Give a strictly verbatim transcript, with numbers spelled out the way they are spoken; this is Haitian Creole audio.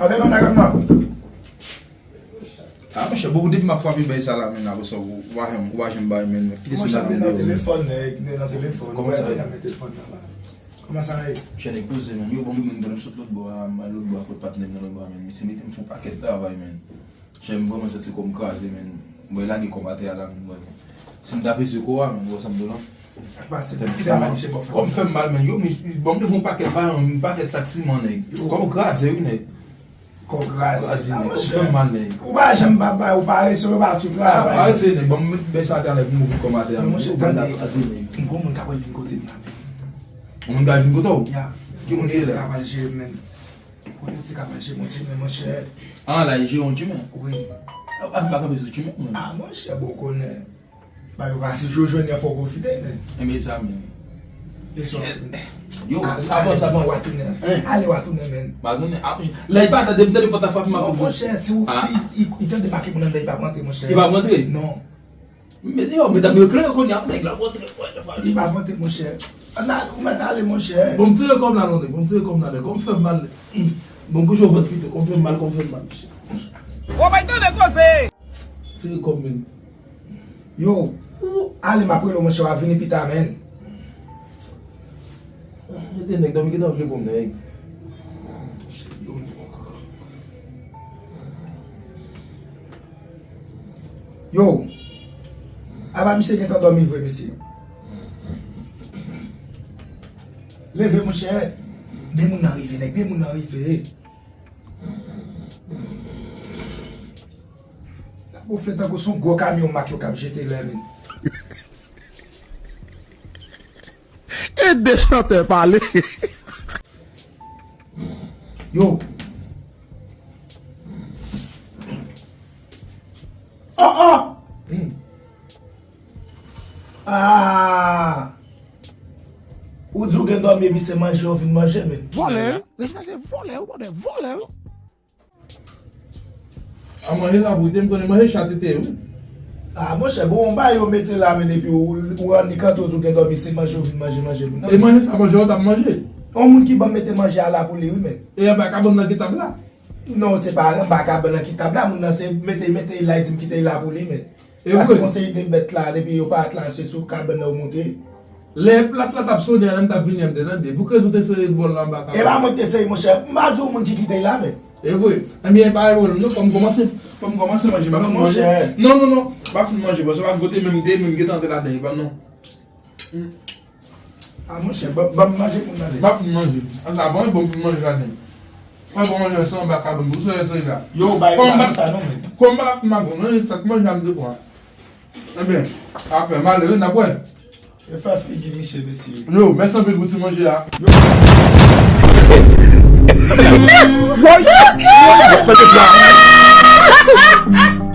Avè non, nèg nan. Ah, monchè, bon, depi m ap frape bay sa la, men, apre sa, ou, ou pa janm, ou pa janm bay, men, kite se nan telefòn, nèg, nan telefòn. Kòman sa ye? Kòman sa ye? Chè nèg poze, men, yo, bon, men, pandan m sot lòt bò a, m al lòt bò a, kot patnè m nan lòt bò a, men, misye mete m fè yon pakèt travay, men. Chè, m vrèman santi kò m kraze, men. Mwen lage kò m atè a la, men, mwen. Si m ta peze kò a, men, ou wè sa m di w lan? Sa k pase, men? Kòm fè m mal, men. Yo, mi, bon, m te fè yon pakèt bagay, yon pakèt sak siman, nèg. Kò m kraze, wi, nèg. Kò kraze. Kraze, nèg. Kò fè m mal, nèg. Ou pa janm pa bay, ou parese, ou pa sou travay. Parese, nèg. Bon, m bay sa atè a, nèg, m ouvri kò m atè a, men. Monchè, tande. Kraze, nèg. Gon moun k ap vin kote m la, men. Yon moun k ap vin kote w? Ya. Ki moun ki ye la? Politik ap al jere m, men. Politik ap al jere m yon timen, monchè. Ah, la, jere yon timen? Wi. Ah, m pa kanpe sou timen, mwen. Ah, monchè, bon, konnen. Ba yo pase jou jwenn fò pwofite, men. Enben, sa menm. E sa w ap tounen. Yo, sa bon, sa bon. W a tounen. Ale w a tounen, men. M a tounen. Ah, lè l pa tande, m tande pòt la frape, m ap... Non, monchè, si w, si i, i tande make moun anndan, i p ap rantre, monchè. I p ap rantre? Non. Men yo, medam yo klè kounye a, nèg la montre mwen. I p ap rantre, monchè. Ann al, ou mèt ale, monchè. Bon, m tire kò m la, non, nèg. Bon, m tire kò m la, nèg. Kò m fè m mal. Bon, kouje w vant pito. Kò m fè m mal, kò m fè m mal, monchè. Ou pa tande koze. Tire kò m menm. Yo, ale m ap rele w, monchè, w a vini pita, men. Mete nèg, dòmi gentan vle pran nèg. Yo, apa misye gentan dòmi vre, mesye? Leve, monchè. Men moun nan rive, nèg, men moun nan rive. L ap wonfle tankou se yon gwo kamyon mak yo k ap jete lè, men. E de chantè pale. Yo. Oh, oh. Ah. Ou di w gen dòmi epi se manje w vin manje, men. Vòlè, wi. Rete se vòlè, wi, bòdè, vòlè, wi. A manje sa pou ite, m konnen manje chat ite, wi. Ah, monchè, bon, yon bagay yo mete la, men, epi ou, ou rann li kante, ou di w gen dòmi, se manje w vin manje, manje moun nan. E manje sa, manje w t ap manje? Yon moun ki ban m mete manje a la pou li, wi, men. E anba kabann nan ki tab la? Non, se pa anba kabann nan ki tab la, moun nan se mete, mete l la, li di m kite l la pou li, men. E vre. Paske yon seri de bèt la, depi yo parèt la, se sou kabann nan yo monte. Lè plat la t ap sonnen an, lè m t ap vini an, m te tande. Pou ki rezon w te sere bòl la anba kabann? E pa mwen ki te sere, monchè. M pa di w moun ki kite l la, men. E vre. Ebyen, pa gen pwoblèm, non, fò m kòmanse, fò m kòmanse manje. M ap fin manje. Non, monchè. Non, non, non. M ap fin manje. Paske w ap goute menm de, menm gentan antre ladan, e pa non. Hmm. Ah, monchè, ban, ban m manje pou m ale. M ap fin manje. An sa bon, e bon pou m manje ladan. Mwen bon manje san anba kabann, pou solèy sere la. Yo, bay pa sa non, men. Kòm m pa fin magon, non, e sa k manje a m te pran. Ebyen, afè malere, n ap wè. E fè figi misye, mesye. Yo, mèsi anpil pou ti manje a. Yo. Woy! Woy!